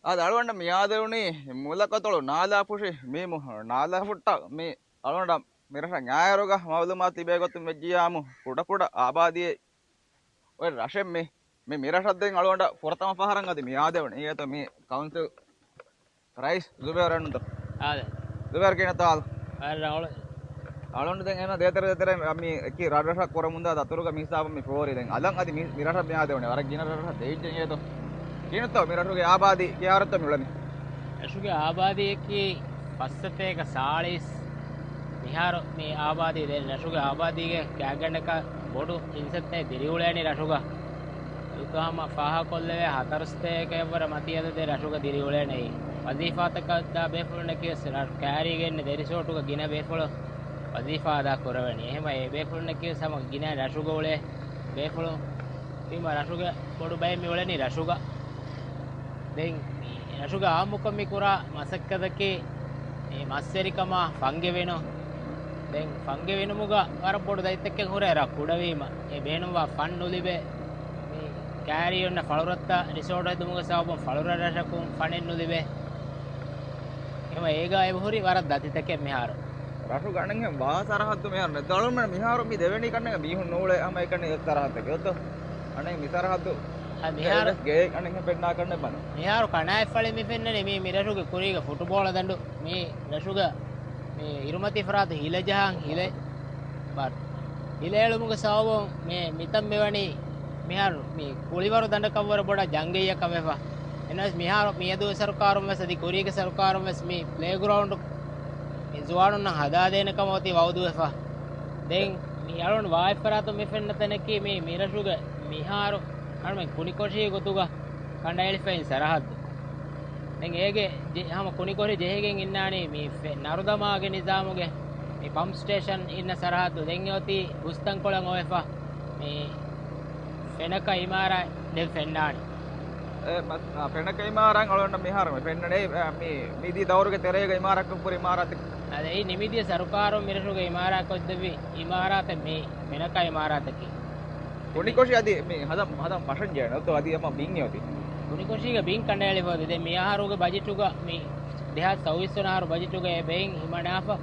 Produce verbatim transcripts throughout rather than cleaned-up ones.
އާދެ، އަޅުގަނޑަށް މި އާދެވުނީ މުލަކަތޮޅު ނާލާފުށި މީމު ނާލާފުއްޓަށް. މި އަޅުގަނޑަށް މިރަށަށް އާއިރުގަ މައުލޫމާތު ލިބޭ ގޮތުން ވެއްޖިއްޔާމު ކުޑަކުޑަ އާބާދީއެއް އޮތް ރަށެއް މި. މި މިރަށަށް ދެން އަޅުގަނޑަށް ފުރަތަމަ ފަހަރަށް އަދި މި އާދެވުނީ. އިނގޭތޯ މި ކައުންސިލް ރައީސް ޒުބޭރު އެންތޯ؟ އާދެ. ޒުބޭރު ކިހިނެއްތޯ ހާލު؟ އަޅުގަނޑު ދެން އެހެން ދޭތެރެ ދޭތެރެ މި އެކި ރަށްރަށަށް ކުރަމުންދާ ދަތުރުގަ މި ހިސާބަށް މި ފޯރި. ދެން އަލަށް އަދި މި، މި ރަށަށް މި އާދެވުނީ ވަރަށް ގިނަ ރަށްރަށް ދެވިއްޖެ އިނގޭތޯ. ކިހިނެއްތޯ މި ރަށުގެ އާބާދީ ކިހާރަތޯ މި އުޅެނީ؟ ރަށުގެ އާބާދީއަކީ ފައްސަތޭކަ ސާޅީސް. މިހާރު މި އާބާދީ ދެން ރަށުގެ އާބާދީގެ ގާތްގަނޑަކަށް ބޮޑު އިންސައްތައެއް ދިރިއުޅޭނީ ރަށުގަ. އަޅުކަހަމަ ފާހަގަކޮށްލެވޭ ހަތަރުސަތޭކަ ވަރަށް މަތީ އަދަދެއް ރަށުގަ ދިރިއުޅޭނެ. ވަޒީފާތަކަށް ދާ ބޭފުޅުންނަކީ ވެސް ރަށް ކައިރީގަ އިންނަ ދެ ރިސޯޓުގަ ގިނަ ބޭފުޅުން ވަޒީފާ އަދާ ކުރެވެނީ. އެހެމަ އެ ބޭފުޅުންނަކީ ވެސް ހަމަ ގިނަ ރަށުގަ އުޅޭ ބޭފުޅުން. ވީމަ ރަށުގެ ބޮޑު ބައެއް މި އުޅެނީ ރަށުގަ. ދެން މި ރަށުގެ އާއްމުކޮށް މި ކުރާ މަސައްކަތަކީ މި މަސްވެރިކަމާ ފަންގި ވިނުން. ދެން ފަންގި ވިނުމުގަ ވަރަށް ބޮޑު ދަތިތަކެއް ހުރޭ ރަށް ކުޑަވީމަ. އެ ބޭނުންވާ ފަން ނުލިބޭ. މި ކައިރީ އޮންނަ ފަޅުރަށްތައް ރިސޯޓް ހެދުމުގެ ސަބަބުން ފަޅުރަށް ރަށަކުން ފަނެއް ނުލިބޭ. އެހެމަ އޭގަ އެބަހުރި ވަރަށް ދަތިތަކެއް މިހާރު. ރަށުގަ އަނެއްހެން ވާ ސަރަހައްދު މިހާރު ނެތް. އަޅުމެން މިހާރު މި ދެވެނީ ކަންނޭނގެ މީހުން ނޫޅޭ ހަމަ އެކަނި ސަރަހައްދެއް ގޮތޯ. އަނެއް މި ސަރަހައްދު އަ، މިހާރު ގޭ އަނެއްހެން ފެންނާ ކަންނެއް ބަން. މިހާރު ކަނާތްފަޅި މި ފެންނަނީ މީ މި ރަށުގެ ކުރީގެ ފުޓުބޯޅަ ދަނޑު. މީ ރަށުގަ މި އިރުމަތީ ފަރާތު ހިލަ ޖަހާން ހިލެއް. ބަޓް ހިލައެޅުމުގެ ސަބަބުން މި މިތަން މިވަނީ މިހާރު މި ކުޅިވަރު ދަނޑަކަށްވުރެ ބޮޑަށް ޖަންގައްޔަކަށް ވެފަ. އެނަސް މިހާރު މިއަދު ސަރުކާރުން ވެސް އަދި ކުރީގެ ސަރުކާރުން ވެސް މި ޕްލޭގްރައުންޑް މި ޒުވާނުންނަށް ހަދާދޭނެ ކަމަށް އޮތީ ވައުދުވެފަ. ދެން މި އަޅުން ވާ އެއްފަރާތުން މި ފެންނަ ތަނަކީ މި މިރަށުގެ މިހާރު އަޅުމެން ކުނިކޮށީ ގޮތުގަ ކަނޑައެޅިފައި ސަރަހައްދު. ދެން އޭގެ ޖެ-، ހަމަ ކުނިކޮށި ޖެހިގެން އިންނާނީ މި ފެ-، ނަރުދަމާގެ ނިޒާމުގެ މި ޕަމްޕް ސްޓޭޝަން އިންނަ ސަރަހައްދު. ދެން އެ އޮތީ ގުސްތަންކޮޅަށް އޮވެފަ މި ފެނަކަ އިމާރާތް ދެން ފެންނާނީ. އެ، މަ-، އާ، ފެނަކަ އިމާރާތް އަޅުގަނޑަށް މިހާރު މި ފެންނަނީ، އެ، މި، މިދި ދައުރުގެ ތެރޭގަ އިމާރާތްކޮށްފަ ހުރި އިމާރާތެއް. އަދި އެއީ ނިމިދިޔަ ސަރުކާރުން މިރަށުގެ އިމާރާތްކޮށްދެއްވި އިމާރާތެއް މި ފެނަކަ އިމާރާތަކީ. ކުނިކޮށި އަދި މި ހަދަން، ހަދަން ފަށަން ޖެހޭނެ އޮތޯ އަދި އެމަ ބިން އޮތީ. ކުނިކޮށީގަ ބިން ކަނޑައެޅިފަ އޮތީ. ދެން މި އަހަރުގެ ބަޖެޓުގަ މި ދެހާސް ސައުވީސް ވަނަ އަހަރު ބަޖެޓުގަ އެ ބެއިން ހިމަނާފަ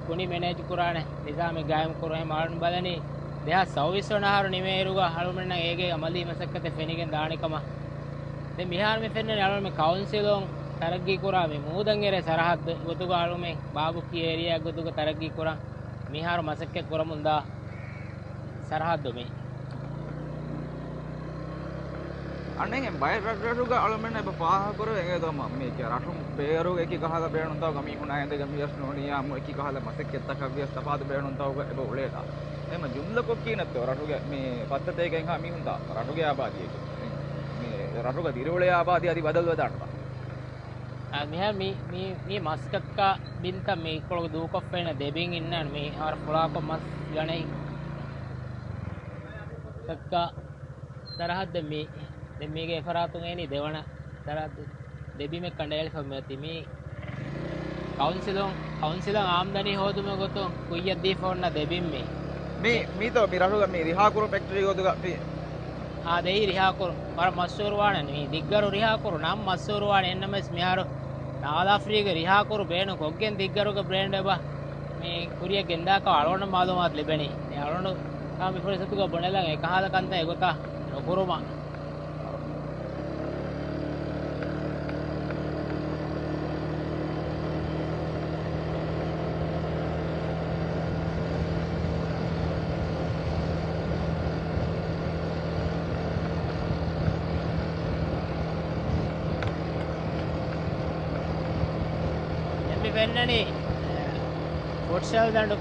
ކުނި މެނޭޖް ކުރާނެ ނިޒާމެއް ގާއިމް ކުރުން. އެހެން އަޅުން ބަލަނީ ދެހާސް ސައުވީސް ވަނަ އަހަރު ނިމޭއިރުގަ އަޅުމެންނަށް އޭގެ އަމަލީ މަސައްކަތެއް ފެނިގެން ދާނެ ކަމަށް. ދެން މިހާރު މި ފެންނަނީ އަޅުން މި ކައުންސިލުން ތަރައްގީ ކުރާ މި މޫދަންއެރޭ ސަރަހައްދު ގޮތުގަ އަޅުމެން ބާބުކީ އޭރިއާ ގޮތުގަ ތަރައްގީ ކުރަން މިހާރު މަސައްކަތް ކުރަމުންދާ ސަރަހައްދު މި. އަނެއް ބައެއް ރަށްރަށުގަ އަޅުމެން އެބަ ފާހަގަކުރެވެ އެނގޭ ދޯ މަ-، މީ ކިޔާ ރަށުން ބޭރުގެ އެކި ކަހަލަ ބޭނުންތަކުގަ މީހުންނާ އެނދެގެ މިޔަސް ނޫނިއްޔާ އެކި ކަހަލަ މަސައްކަތްތަކަށް ވިޔަސް ތަފާތު ބޭނުންތަކުގަ އެބަ އުޅޭތާ. އެމަ ޖުމްލަކޮށް ކީނަތޯ ރަށުގެ މި ފައްސަތޭކައިންހާ މީހުންތާ ރަށުގެ އާބާދީއެކޭ. މި ރަށުގަ ދިރިއުޅޭ އާބާދީ އަދި ބަދަލުވެދާނެތާ. އަ، މިހާ މި، މި، މި މަސައްކަތް ބިންތައް މި ކޮޅު ދޫކޮށްފައިން ދެބިން އިންނާނެ މި އަވަރ ފުޅާކޮށް މަސް ގަނެ. މަސައްކަތް ސަރަހައްދެއް މި، ދެން މީގެ އެފަރާތުން އެނީ ދެވަނަ ސަރަހައްދު. ދެބިމެއް ކަނޑައެޅިފަ މިއޮތީ މީ. ކައުންސިލުން، ކައުންސިލަށް އާމްދަނީ ހޯދުމުގެ ގޮތުން ކުއްޔަށް ދީފަ އޮންނަ ދެބިން މީ. މީ، މީތޯ މި ރަށުގަ މި ރިހާކުރު ފެކްޓަރީ ގޮތުގަ މި. އާ، ދެއީ ރިހާކުރު. ވަރަށް މަޝްހޫރުވާނެ މީ. ދިއްގަރު ރިހާކުރު ނަން މަޝްހޫރުވާނެ. އެހެންނަމަވެސް މިހާރު ނާލާފްރީގެ ރިހާކުރު ބޭނުން ކޮށްގެން ދިއްގަރުގެ ބްރޭންޑް އެބަ މި ކުރިއަށް ގެންދާކަށް އަޅުގަނޑަށް މައުލޫމާތު ލިބެނީ. އެ އަޅުގަނޑު މި ފުރިސަތުގަ ބުނެލަން އެކަހަލަ ކަންތައް އެގޮތަށް ނުކުރުމަށް. ދެން މި ފެންނަނީ، އެ، ފުޓްސަލް ދަނޑު.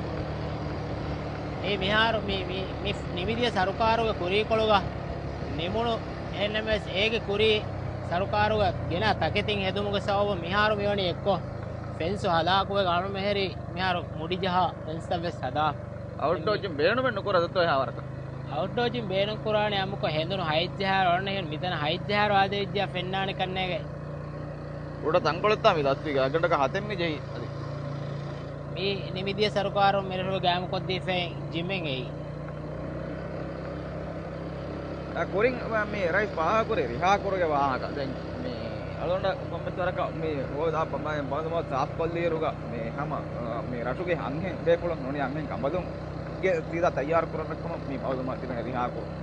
އެ މިހާރު މި، މި، މި ނިމިދިޔަ ސަރުކާރުގެ ކުރީކޮޅުގަ ނިމުނު، އެހެންނަމަވެސް އޭގެ ކުރީ ސަރުކާރުގަ ގެނަ ތަކެތިން ހެދުމުގެ ސަބަބުން މިހާރު މިވަނީ އެއްކޮށް ފެންސު ހަލާކުވެ އަޅުމެހެރި މިހާރު މުޑިޖަހާ ފެންސްތައް ވެސް ހަދާ. އައުޓްޑޯ ޖިމް ބޭނުމެއް ނުކުރާ ދޮތޯ އެހާވަރަކަށް؟ އައުޓްޑޯ ޖިމް ބޭނުން ކުރާނެ އާއްމުކޮށް ހެނދުނު ހަތްޖަހާއިރު އަޅުން އެހެން މިތަނަށް ހަތްޖަހާއިރު އާދެވިއްޖާ ފެންނާނެ ކަންނޭގެ. ކުޑަ ތަންކޮޅެއްތާ މި ދަސްވީގެ އަގަނޑަކަށް ހަތެއް މި ޖެހީ އަދި. މީ ނިމިދިޔަ ސަރުކާރުން މިރަށުގެ ގާއިމުކޮށްދީފައި ޖިމެއް އެއީ. އަ، ކުރިން މި ރައީސް ފާހަގަކުރި ރިހާކުރުގެ ވާހަކަ. ދެން މި އަޅުގަނޑަށް ކޮންމެސް ވަރަކަށް މި އޮތް މައުލޫމާތު ސާފުކޮށްލިއިރުގަ މި ހަމަ، އަ، މި ރަށުގެ އަންހެން ބޭފުޅުން ނޫނީ އަންހެން ކަނބަލުންގެ ސީދާ ތައްޔާރު ކުރަން ކަމަށް މި މައުލޫމާތު ތިބެން ރިހާކުރުން.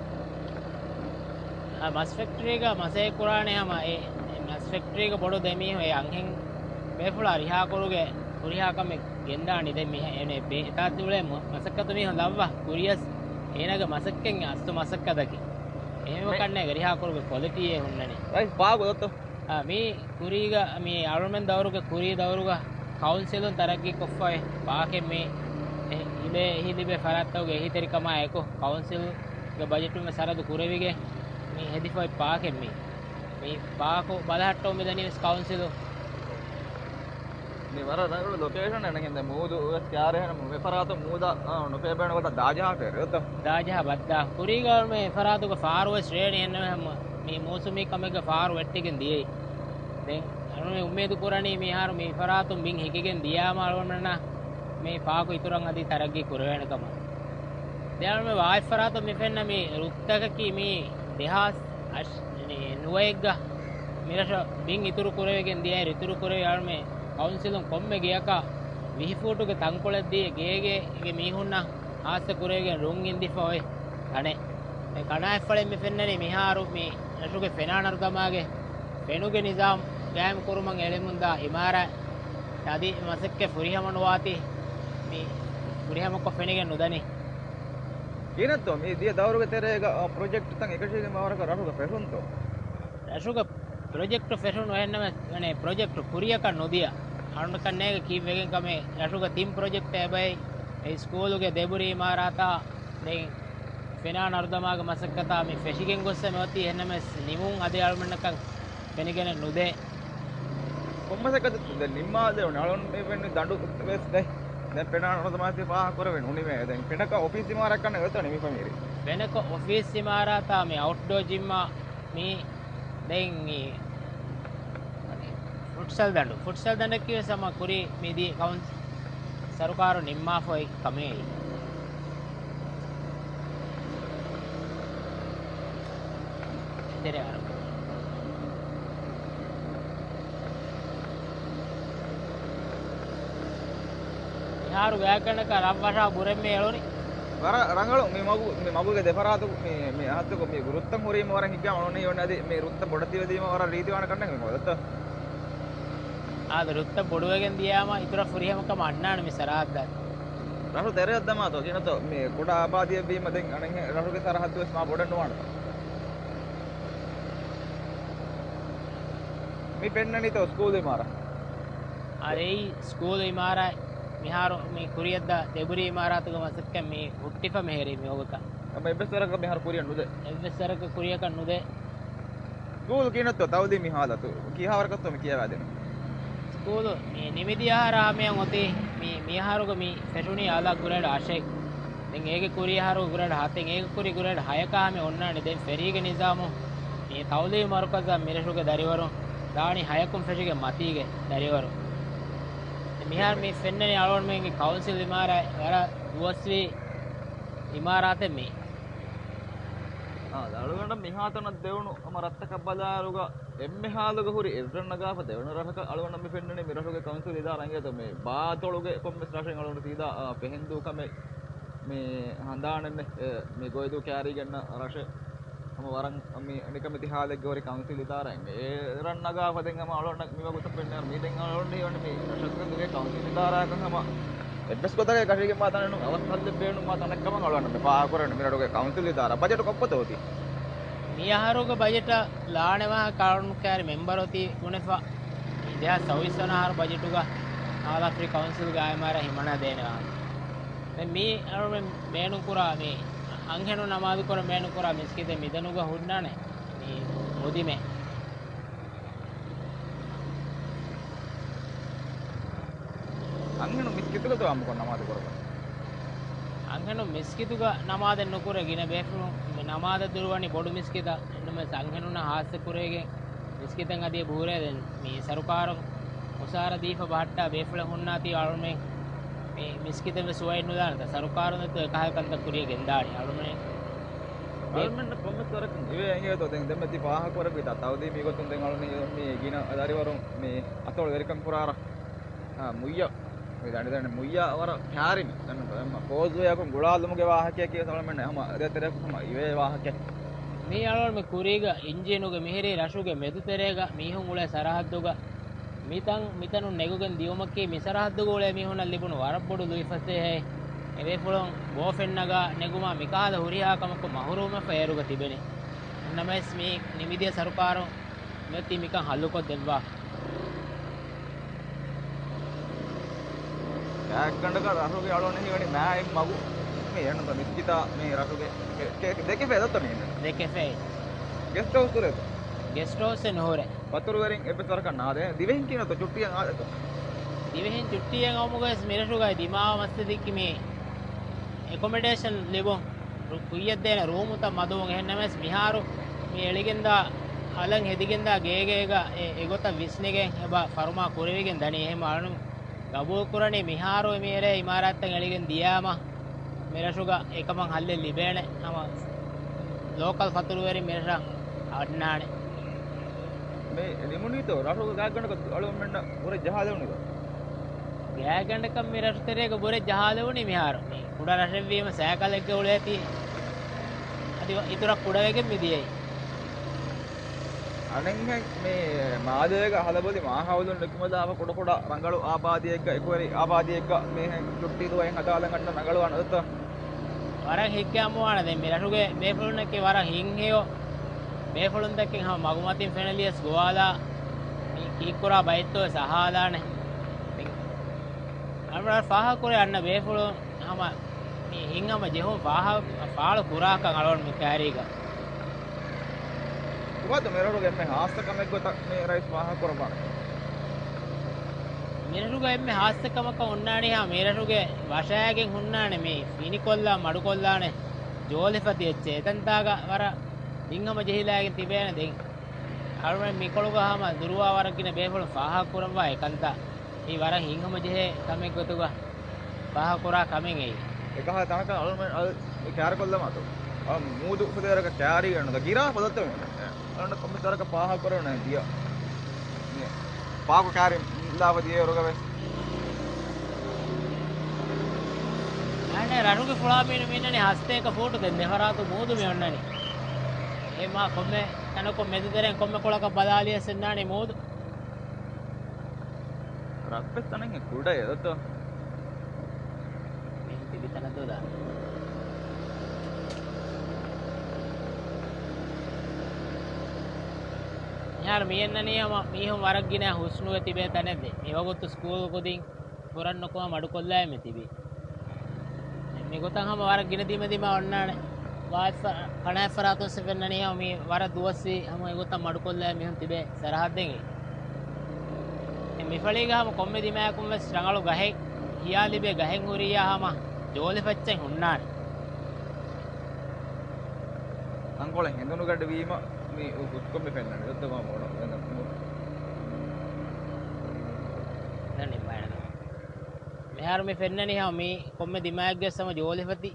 އަ، މަސް ފެކްޓްރީގަ މަސައްކަތް ކުރާނެ ހަމަ އެ، އެ މަސް ފެކްޓްރީގަ ބޮޑު ދެމީހުން އެ އަންހެން ބޭފުޅާ ރިހާކުރުގެ ހުރިހާ ކަމެއް ގެންދާނީ. ދެން މި އެ، އެ ބޭ-، އެތާ ތިއުޅޭ މަ-، މަސައްކަތު މީހުން ލައްވާ ކުރިޔަސް އޭނާގެ މަސައްކަތް އަސްލު މަސައްކަތަކީ. އެހެންވެ ކަންނޭގެ ރިހާކުރުގެ ކޮލިޓީއެއް ހުންނަނީ. ރައީސް ފާގު ދޮތޯ؟ އާ، މީ ކުރީގަ، މީ އަޅުމެން ދައުރުގެ ކުރީ ދައުރުގަ ކައުންސިލުން ތަރައްގީ ކޮށްފައި ފާކެއް މީ އެ-، އިލޭ އެހި ލިބޭ ފަރާތްތަކުގެ އެހީތެރިކަމާ އެކު ކައުންސިލްގެ ބަޖެޓުން ވެސް ސަރަދު ކުރެވިގެން މީ ހެދިފައި ފާކެއް މީ. މީ ފާކު ބަލަހައްޓަވަން މިދަނީ ވެސް ކައުންސިލު. މި ވަރަށް ރަނގަޅު ލޮކޭޝަން އެނގެން ދެ މޫދު ވެސް ކާރިހެން މި ފަރާތުން މޫދާ، އާ، ނުފޭބޭނެ ގޮތަށް ދާޖަހާފައި ރިއޮތަ؟ ދާޖަހާ ބައްދާ. ކުރީގަ މި ފަރާތުގެ ފާރު ވެސް ރޭނި އެންނަމެ ހަމަ މި މޫސުމީ ކަމެއްގެ ފާރު ވެއްޓިގެން ދިޔައީ. ދެން އަޅުމެ އުއްމީދު ކުރަނީ މިހާރު މި ފަރާތުން ބިން ހިކިގެން ދިޔާމަ އަޅުމެންނަށް މި ފާކު އިތުރަށް އަދި ތަރައްގީ ކުރެވޭނެ ކަމަށް. ދެން އަޅުމެ ވާތް ފަރާތުން މި ފެންނަ މި ރުއްތަކަކީ މި ދެހާސް އަށް-، ނުވައެއްގަ މިރަށަށް ބިން އިތުރު ކުރެވިގެން ދިޔައިރު އިތުރު ކުރެވި އަޅުމެ ކައުންސިލުން ކޮންމެ ގެޔަކަށް ވިހި ފޫޓުގެ ތަންކޮޅެއް ދީ ގޭގޭގެ މީހުންނަށް ހާއްސަ ކުރެވިގެން ރުން ގެންދިފަ އޮތް ތަނެއް. ދެން ކަނާތްފަޅެއް މި ފެންނަނީ މިހާރު މި ރަށުގެ ފެނާނަރު ދަމާގެ ފެނުގެ ނިޒާމް ގާއިމް ކުރުމަށް އެޅެމުންދާ އިމާރާތް އަދި މަސައްކަތް ފުރިހަމަ ނުވާތީ މި ފުރިހަމަކޮށް ފެނިގެން ނުދަނީ. ކިހިނެއްތޯ މި ދިޔަ ދައުރުގެ ތެރޭގަ، އަ، ޕްރޮޖެކްޓްތައް އެކަށީގެން ވަރަކަށް ރަށުގަ ފެށުންތޯ؟ ރަށުގަ ޕްރޮޖެކްޓު ފެށުނު އެހެންނަމަ، މަނެ، ޕްރޮޖެކްޓު ކުރިޔަކަށް ނުދިޔަ. އަޅުގަނޑަކަށް ނޭގެ ކީއްވެގެން ކަމެއް ރަށުގަ ތިން ޕްރޮޖެކްޓް އެބައި، އެ ސްކޫލުގެ ދެބުރި އިމާރާތާ، ދެން ފެނާ ނަރުދަމާގެ މަސައްކަތާ މި ފެށިގެން ގޮއްސަ މި އޮތީ އެހެންނަމަސް ނިމުން އަދި އަޅުމެންނަކަށް ފެނިގެނެއް ނުދޭ. ކޮންމަސަކަތު ދެން ނިންމާލެވުނު އަޅުން މި ފެންނި ދަނޑު ވެސް ދެ. ދެން ފެނާ ނަރުދަމާތި ފާހަ ކުރެވެން އުނިމޭ. ދެން ފެނަކަ އޮފީސް އިމާރާތް ކަންނެ ގޮތަނި މި ފަމިރި. ފެނަކަ އޮފީސް އިމާރާތާ މި އައުޓްޑޯ ޖިމްއާ މި ދެން މި ފުޓްސަލް ދަނޑު. ފުޓްސަލް ދަނޑަކީ ވެސް ހަމަ ކުރީ މިދި ކައުން-، ސަރުކާރު ނިންމާފައި ކަމެއް. އެތެރެ އަރަބު. މިހާރު ގާތްގަނޑަކަށް ރަށްވަށާ ބުރެން މި އެޅުނީ. ވަރަށް ރަނގަޅު މި މަގު، މި މަގުގެ ދެފަރާތު މި، މި އަހައްތަކު މި ރުއްތައް ހުރީމަ ވަރަށް ހިއްގާ އޮންނަ އޮންނަ އަދި މި ރުއްތައް ބޮޑަށް ތިބެދީމަ ވަރަށް ރީތިވާނެ ކަންނެ މި މަގު ދައްތަ. އާދެ، ރުއްތައް ބޮޑުވެގެން ދިޔާމަ އިތުރަށް ފުރިހަމަކަމަށް އަންނާނެ މި ސަރަހައްދަށް. ރަށު ތެރެއަށް ދަމާތޯ ކިނަތޯ މި ކުޑަ އާބާދީއެއް ވީމަ ދެން އަނެއްހެން ރަށުގެ ސަރަހައްދު ވެސް މާ ބޮޑެއް ނުވާނެތޯ. މި ފެންނަނީތޯ ސްކޫލް އިމާރާތް؟ އާދެ، އެއީ ސްކޫލް އިމާރާތް. މިހާރު މި ކުރިޔަށްދާ ދެބުރި އިމާރާތުގެ މަސައްކަތް މި ހުއްޓިފަ މިހިރީ މި ވަގުތަށް. އަމަ އެއްވެސް ވަރަކަށް މިހާރު ކުރިޔަށް ނުދޭ. އެއްވެސް ވަރަކަށް ކުރިޔަކަށް ނުދޭ. ސްކޫލް ކިހިނެއްތޯ ތައުލީމީ ހާލަތު؟ ކިހާވަރަކަށްތޯ މި ކިޔަވާދެނީ؟ ސްކޫލު މި ނިމިދިޔަ އަހަރާ މިއަށް އޮތީ މި، މި އަހަރުގަ މި ފެށުނީ އަލަށް ގްރޭޑް އަށެއް. ދެން އޭގެ ކުރި އަހަރު ގްރޭޑް ހަތެއް، އޭގެ ކުރި ގްރޭޑް ހަޔަކާ މި އޮންނާނެ. ދެން ފެރީގެ ނިޒާމު މި ތައުލީމު މަރުކަޒަށް މިރަށުގެ ދަރިވަރުން ދާނީ ހަޔަކުން ފެށިގެން މަތީގެ ދަރިވަރުން. މިހާރު މި ފެންނަނީ އަޅުގަނޑުމެންގެ ކައުންސިލް އިމާރާތް ވަރަށް ދުވަސްވީ އިމާރާތެއް މީ. އާ، އަޅުގަނޑަށް މިހާތަނަށް ދެވުނު ހަމަ ރަށްތަކަށް ބަލާއިރުގަ އެންމެ ހާލުގަ ހުރި އެއްރަށް ނަގާފަ ދެވެނެ ރަށަކަށް އަޅުގަނޑަށް މި ފެންނަނީ މި ރަށުގެ ކައުންސިލް އިދާރާ އިނގޭތޯ މި ބާތޮޅުގެ ކޮންމެސް ރަށެއް އަޅުގަނޑު ސީދާ، އާ، ފެހެންދޫ ކަމެއް މި ހަނދާނެއް ނެތް، އެ، މި ގޮއިދޫ ކައިރީގަ އިންނަ ރަށެއް. ހަމަ ވަރަށް މި ނިކަމެތި ހާލެއްގަ ހުރި ކައުންސިލް އިދާރާއެއް. އެ ރަށް ނަގާފަ ދެން ހަމަ އަޅުގަނޑަށް މި ވަގުތަށް ފެންނަ މީ ދެން އަޅުގަނޑު ހީވަނީ މި ރަށަކަށް ދިވެހި ކައުންސިލް އިދާރާއަކަށް ހަމަ އެއްވެސް ގޮތަކަށް އެކަށީގެންވާ ތަނެއް ނޫން. އަވަސް ހައްލެއް ބޭނުންވާ ތަނެއް ކަމަށް އަޅުގަނޑަށް މި ފާހަގަކުރެވެނީ މި ރަށުގެ ކައުންސިލް އިދާރާ. ބަޖެޓު ކޮށްފަތޯ އޮތީ؟ މި އަހަރުގެ ބަޖެޓަށް ލާނެވާ ކާނޫނު ކާރި މެމްބަރު އޮތީ ބުނެފަ. މި ދެހާސް ސައުވީސް ވަނަ އަހަރު ބަޖެޓުގަ އާލާފްރީ ކައުންސިލްގެ އާއިމާރާ ހިމަނާ ދޭނެވާނެ. ދެން މީ އަޅުމެން ބޭނުންކުރާ މި އަންހެނުން ނަމާދުކުރަން ބޭނުންކުރާ މިސްކިތެއް މިދަނުގަ ހުންނާނެ މި މުދިމޭ. އަންހެނުން މިސްކިތުގަ ދުވާމުކޮށް ނަމާދު ކުރަބަ؟ އަންހެނުން މިސްކިތުގަ ނަމާދެއް ނުކުރޭ ގިނަ ބޭފުޅުން. މި ނަމާދަށް ދުރުވަނީ ބޮޑު މިސްކިތަށް. އެންނަމަވެސް އަންހެނުންނަށް ހާއްސަ ކުރެވިގެން މިސްކިތެއް އަދި ބޫރޭ. ދެން މި ސަރުކާރުން އުސާރަ ދީފަ ބަހައްޓާ ބޭފުޅެއް ހުންނާތީ އަޅުމެން މި މިސްކިތެއް ވެސް އޮތް ނުލާނެތަ؟ ސަރުކާރުން ދެއްތޯ އެކަހަލަ ކަންތައް ކުރިޔަށް ގެންދާނީ އަޅުމެން. އަޅުމެންނަށް ކޮންމެސް ވަރަކަށް އިވޭ އެނގޭތޯ. ދެން ދެންމެ ތި ފާހަގަކުރެއްވިތާ ތައުލީމީ ގޮތުން ދެން އަޅުން މި ގިނަ ދަރިވަރުން މި އަތޮޅު ވެރިކަން ކުރާރަ. އާ، މުއްޔަ. މި ދަނޑި ދަނޑި މުއްޔަ ވަރަށް ކާރިމި. ދެން ފޯޒުވެޔަކުން ގުޅާލުމުގެ ވާހަކައަކީ އަޅުމެން ހަމަ ދޭތެރެއަކު ހަމަ އިވޭ ވާހަކަ. މީ އަޅުން މި ކުރީގަ އިންޖީނުގެ މިހިރީ ރަށުގެ މެދުތެރޭގަ މީހުން އުޅޭ ސަރަހައްދުގަ މިތަން، މިތަނުން ނެގުގެން ދިޔުމަކީ މި ސަރަހައްދުގަ އުޅޭ މީހުންނަށް ލިބުނު ވަރަށް ބޮޑު ލުއިފަސޭހައެއް. އެ ބޭފުޅުން ބޯފެން ނަގާ ނެގުމާ މިކަހަލަ ހުރިހާ ކަމަކުން މަހުރޫމަށް ފަޔަރުގަ ތިބެނީ. ނަމަވެސް މި ނިމިދިޔަ ސަރުކާރުން މިއޮތީ މިކަން ހައްލުކޮށްދެއްވާ. ގާތްގަނޑަކަށް ރަށުގެ އަޅުން ހީވަނީ މާތް މަގު މި އެންނަ މިސްކިތާ މި ރަށުގެ ކެ-، ކެ-، ދެކެފޭ ދަތަ މި އެންނަ. ދެކެފޭ. ގެސްޓް ހައުސް ހުރޭތަ؟ ގެސްޓް ހައުސް ނުހުރޭ. ފަތުރުވެރިން އެއްވެސް ވަރަކަށް ނާދޭ. ދިވެހިން ކިހިނެއްތޯ ޗުއްޓީއަށް އާދޭތޯ؟ ދިވެހިން ޗުއްޓީއަށް އައުމުގަވެސް މިރަށުގައި ދިމާވާ މައްސަލައަކީ މި އެކޮމެޑޭޝަން ލިބުން. ރު-، ކުއްޔަށްދޭނެ ރޫމުތައް މަދުވުން. އެހެންނަމަވެސް މިހާރު މި އެޅިގެންދާ އަލަށް ހެދިގެންދާ ގޭގޭގަ އެ-، އެގޮތަށް ވިސްނިގެން އެބަ ފަރުމާ ކުރެވިގެން ދަނީ. އެހެން އަޅުން ގަބޫލުކުރަނީ މިހާރު މި އެރޭ އިމާރާތްތައް އެޅިގެން ދިޔާމަ މިރަށުގަ އެކަމަށް ހައްލެއް ލިބޭނެ. ހަމަ ލޯކަލް ފަތުރުވެރިން މިރަށަށް އަންނާނެ. މި ނިމުނީތޯ ރަށުގަ ގާތްގަނޑަކަށް އަޅުގަނޑުމެންނަށް ބުރެއް ޖަހާލެވުނީތޯ؟ ގާތްގަނޑަކަށް މި ރަށު ތެރޭގަ ބުރެއް ޖަހާލެވުނީ މިހާރު. މި ކުޑަ ރަށެއްވީމަ ސައިކަލެއްގަ އުޅޭތީ އަދި އިތުރަށް ކުޑަވެގެން މި ދިޔައީ. އަނެއްހެން މި މާލޭގަ ހަލަބޮލި މާހައުލުން ނިކުމެލާފަ ކުޑަކުޑަ ރަނގަޅު އާބާދީއެއްގަ، އެކުވެރި އާބާދީއެއްގަ މިހެން ޗުއްޓީ ދުވަހެއް ހަދާލަން އަންނަ ރަނގަޅު ވާނެ އަދަތަ؟ ވަރަށް ހިތްގައިމުވާނެ. ދެން މި ރަށުގެ ބޭފުޅުންނަކީ ވަރަށް ހިތްހެޔޮ ބޭފުޅުންތަކެއް. ހަމަ މަގުމަތިން ފެނަލިޔަސް ގޮވާލާ މި ކީއްކުރާ ބައެއްތޯ ވެސް އަހާލާނެ. މި އަޅުގަނޑު ފާހަގަކުރޭ އަންނަ ބޭފުޅުން ހަމަ މި ހިތްހަމަޖެހުން ފާހަ-، ފާޅު ކުރާކަން އަޅުގަނޑު މި ކައިރީގަ. ކުބާތު މިރަށުގެ އެންމެ ހާއްސަ ކަމެއްގޮތަށް މި ރައީސް ފާހަގަކުރައްވާނެ؟ މިރަށުގެ އެންމެ ހާއްސަ ކަމަކަށް އޮންނާނީ ހާ މިރަށުގެ ވަށައިގެން ހުންނާނެ މި ފިނިކޮށްލާ މަޑުކޮށްލާނެ ޖޯލިފަތި އެއްޗެއް އެތަންތާގަ ވަރަށް ހިތްހަމަޖެހިލާގެން ތިބޭނެ. ދެން އަޅުގަނޑު މިކޮޅުގަ ހަމަ ދުރުވާ ވަރަށް ގިނަ ބޭފުޅުން ފާހަގަކުރައްވާ އެކަންތައް. މީ ވަރަށް ހިތްހަމަޖެހޭ ކަމެއް ގޮތުގަ ފާހަގަކުރާ ކަމެއް އެއީ. އެކަހަލަ ތަނަކަށް އަޅުމެން އަޅު ކައިރިކޮށްލަމާތޯ. އަޅު މޫދު ފުދޭވަރަކަށް ކައިރީގަ ނުދަ ގިރާ ފަދަތަ މި. އަޅުން ކޮންމެސް ވަރަކަށް ފާހަގަކުރެވުނެ ދިޔަ. މި ޕާކު ކައިރި ލާފަ ދިޔައިރުގަވެސް. އަނެއް ރަށުގެ ފުޅާ މީނު މިންނަނީ ހަސްތޭކަ ފޫޓު ދެން ދެފަރާތު މޫދު މި އޮންނަނީ. އެ މާ ކޮންމެ ތަނަކުން މެދުތެރެއިން ކޮންމެ ކޮޅަކަށް ބަލާލިޔަސް އިންނާނީ މޫދު. ރަށްވެސް އަނެއްހެން ކުޑަ އެދަތޯ. މި ތިބި ތަނަށް ދޯ ދާން. މިހާރު މި އެންނަނީ ހަމަ މީހުން ވަރަށް ގިނަ ހުސްނުވެ ތިބޭ ތަނެއް ދެ. މިވަގުތު ސްކޫލް ކުދިން ފުރަން ނުކުމަ މަޑުކޮށްލާއި މި ތިބީ. މިގޮތަށް ހަމަ ވަރަށް ގިނަ ދިމަ ދިމާ އޮންނާނެ. ވާތް ފަ-، ފަނައިފަރާތުން ސެފެންނަނީ ހަމަ މި ވަރަށް ދުވަސްވީ ހަމަ އެގޮތަށް މަޑުކޮށްލާއި މީހުން ތިބޭ ސަރަހައްދެއް. މިފަޅީގަ ހަމަ ކޮންމެ ދިމާއަކުން ވެސް ރަނގަޅު ގަހެއް ހިޔާ ލިބޭ ގަހެއް ހުރިއްޔާ ހަމަ ޖޯލިފައްޗެއް ހުންނާނެ. ތަންކޮޅެއް ހެނދުނުގަޑިވީމަ މި ހުސްކޮށް މި ފެންނަނީ. ދޮއްތަ މާ މޮޅަށް ދެން މިހާރު މި ފެންނަނީ ހަމަ މީ ކޮންމެ ދިމާއެއްގެ ސަމަ ޖޯލިފަތި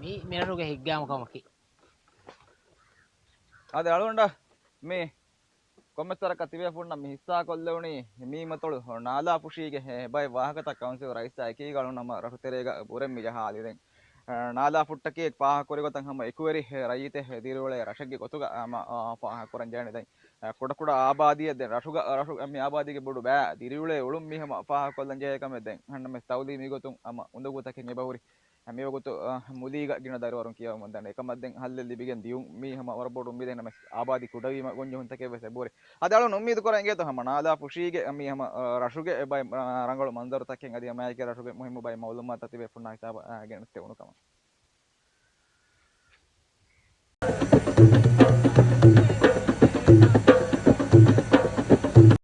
މީ މިރަށުގެ ހިތްގައިމު ކަމަކީ. އާދެ އަޅުގަނޑަށް މި ކޮންމެސް ވަރަކަށް ތިބޭ ފުންނަ މި ހިއްސާކޮށްލެވުނީ މީމަތޮޅު ނާލާ ފުށީގެ ބައެއް ވާހަކަތައް ކައުންސިލް ރައީސާ އެކީގަ އަޅުން ނަމަ ރަށު ތެރޭގަ ބުރެއް މި ޖަހާލި ދެން. ނާލާ ފުއްޓަކީ ފާހަގަކުރި ގޮތަށް ހަމަ އެކުވެރި ރައްޔިތެއް ދިރިއުޅޭ ރަށެއްގެ ގޮތުގަ ހަމަ ފާހަގަކުރަން ޖެހެނީ ދެން. ކުޑަކުޑަ އާބާދީއެއް ދެން ރަށުގަ، ރަށު މި އާބާދީގެ ބޮޑު ބައި ދިރިއުޅޭ އުޅުން މީ ހަމަ ފާހަގަކޮށްލަން ޖެހޭ ކަމެއް ދެން. އަހަންނަމެސް ތައުލީމީ ގޮތުން ހަމަ އުނދަގޫތަކެއް އެބަހުރި. މިވަގުތު، އަ، މުލީގަ ގިނަ ދަރިވަރުން ކިޔަވަމުން ދަނީ. އެކަމަށް ދެން ހައްލެއް ލިބިގެން ދިޔުން މީ ހަމަ ވަރަށް ބޮޑު އުއްމީދެއް ނަމަވެސް އާބާދީ ކުޑަވީމަ ގޮންޖެހުންތަކެއް ވެސް އެބަހުރި. އަދި އަޅުން އުއްމީދު ކުރަން އިނގޭތޯ ހަމަ ނާލާ ފުށީގެ މީ ހަމަ، އަ، ރަށުގެ ބައެއް، އަ، ރަނގަޅު މަންޒަރުތަކެއް އަދި ހަމައެކަނި ރަށުގެ މުހިއްމު ބައެއް މައުލޫމާތުތައް ތިބޭފުންނާ ހިސާބަށް، އަ، ގެނެސްދެވުނު ކަމަށް.